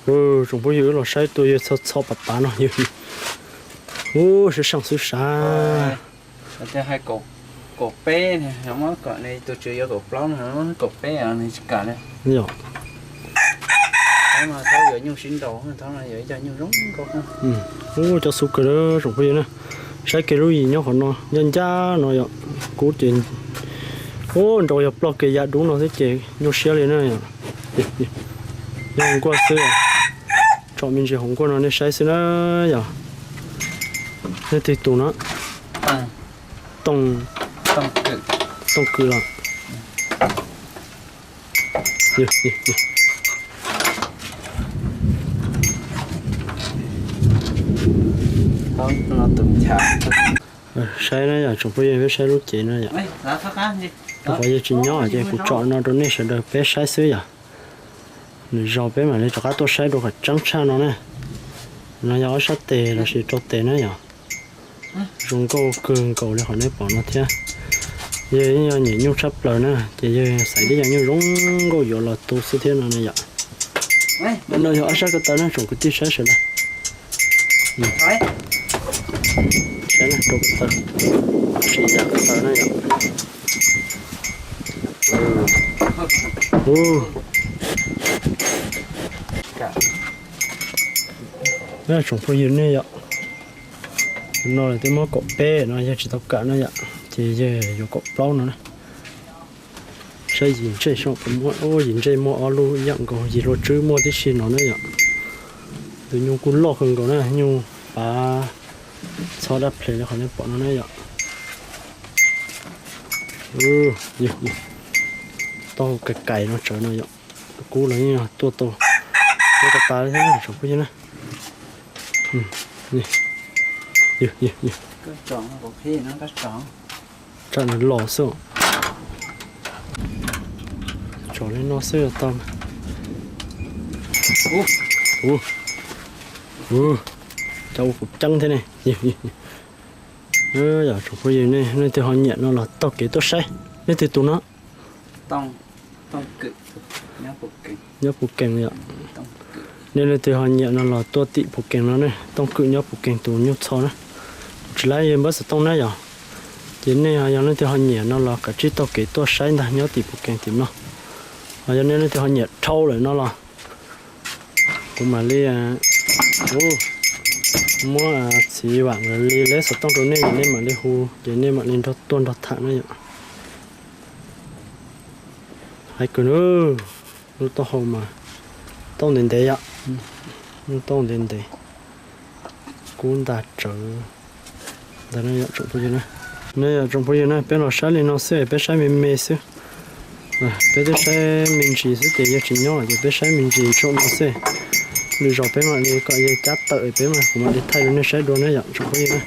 Tsoom phooj ywg, wb los saib tua yawg txho txho pav pav no yog, ub, sib seej xwb sav. Hais kaum peb, muab kom tus tswv yuav kaum plaub no, kaum peb nws tsis kam li. Yog, yuav nyuj sib nraus, yuav ib co nyuj zoo nkauj. Ub, cov xu kawg tsoom phooj ywg na. Saib kiag lub yim nyob qhov no ncaj ncaj no yom. Kub ces, ub, nraus yog ploj kiag ya dub no xwb ces nyuaj siab li na yom. Nyuj nkuaj xwb. Tsom me ntsis hauv nkuaj no nej saib xwb na yom. Nej twg tus no? Tooj, Tooj Kws los. Saib na yom, tsoom phooj ywg, peb saib lub cev no yom. Rau qhov yawg tsis nyob ces kuv tsom no rau nej sawv daws peb saib xwb yom. Lwm zaus peb mam li rov qab tuaj saib dua kom tseeb tshaj no na. No yog ob sab tes los sis rau tes na yom. Zoo nkauj kawg nkaus li qhov nej pom no thiab. Yawg yeej yog nyiam nyuj tshaj plaws na, ces yawg xaiv tib yam nyuj zoo nkauj yuav los tu xwb thiab no na yom. No yog ob sab ko taw na tsoom kwv tij saib sawv daws. Saib na, rau ko taw, sim yam ko taw na yom. Tsoom phooj ywg nej yom, no lawv twb muab kaum peb no yawg tsis tau kam na yom, ces yawg yuav kaum plaub no na. Saib yim ntsej, yim ntsej muaj ob lub ib yam nkaus, yim hlua tswb muaj tib si no na yom. Tus nyuj kuj loj kawg nkaus na, nyuj pav txhob dab ples li qhov nej pom no na yom. Taub hau kais kais no tsawv no yom. Kub los yeej tuaj tau, tuaj tas tas li thiab tsoom phooj ywg na. Tsam nws los xwb. Tsom li no xwb tau. Cov ua kuv ceeb thiab ne. Yog tsoom phooj ywg, nej leej twg ho nyiam no los taug kev tuaj saib. Nej twg tus no? Nyob Pus Kees yom. Nej leej twg ho nyiam no los tuaj tim Pus Kees no ne, Tooj Kwm nyob Pus Kees tus nyuj txho na. Kuv tsis laib yawg npawb xov tooj na yom. Ces nej ho yog leej twg ho nyiam no los kav tsij taug kev tuaj saib ntag nyob tim Pus Kees tim no. Ho yog nej leej twg ho nyiam dhau lawm no los kuv mam li muab txiv vam nkawd li leb xov tooj rau nej, ces nej mam li hu, ces nej mam li nrog tuaj nrog tham na yom. Hais kawg na, lub taub hau mas taub ntev ntev yom, lub taub ntev ntev, kub ntas tsawv ntag na yom tsoom phooj ywg na. Ne yom tsoom phooj ywg na, peb los saib li no xwb, peb saib me me xwb. Peb twb saib me ntsis xwb ces yawg tsis nyob ces peb saib me ntsis tsaum no xwb. Lwm zaus peb mam li kom yawg cab tawm peb mas kuv mam li thaij rau nej saib dua na yom tsoom phooj ywg na.